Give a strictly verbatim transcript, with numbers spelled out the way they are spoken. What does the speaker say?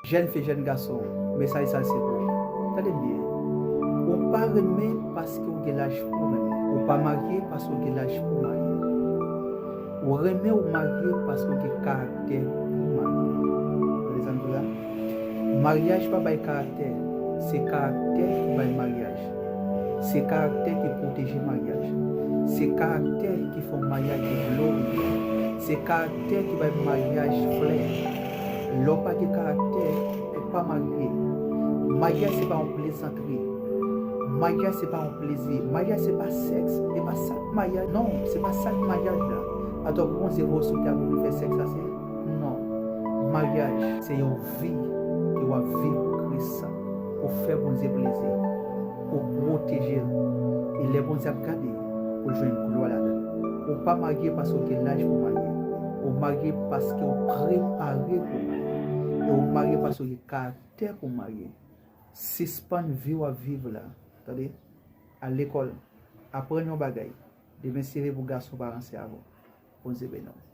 Jèn fi, jèn gason, mesaj sa se pou ou. Tande m byen. Ou pa renmen paske w gen laj pou w renmen. Ou pa marye paske w gen laj pou w marye. Ou renmen, ou marye paske w gen karaktè pou w marye. Tande sa m di w la? Maryaj pa bay karaktè, se karaktè ki bay maryaj. Se karaktè ki pwoteje maryaj. Se karaktè ki fè yon maryaj gen glori. Se karaktè ki bay maryaj flè. Lè w pa gen karaktè, ou pa marye. Maryaj se pa yon plezantri. Maryaj se pa yon plezi. Maryaj se pa sèks. E pa sa k maryaj. Non, se pa sa k maryaj la. Atò pou Bondye voye w sou tè a pou vin fè sèks la, se non. Maryaj se yon vi ke w ap viv pou Kris, pou fè Bondye plezi, pou pwoteje l. E lè Bondye ap gade, pou l jwenn glwa ladan l. Ou pa marye paske w gen laj pou w marye. Ou marye paske w prepare pou w marye. E ou marye paske w gen karaktè pou w marye. Sispann vi w ap viv la. Tande? Al lekòl. Aprann yon bagay. Demen se leve pou gason pa ranse avè w. Bondye beni w.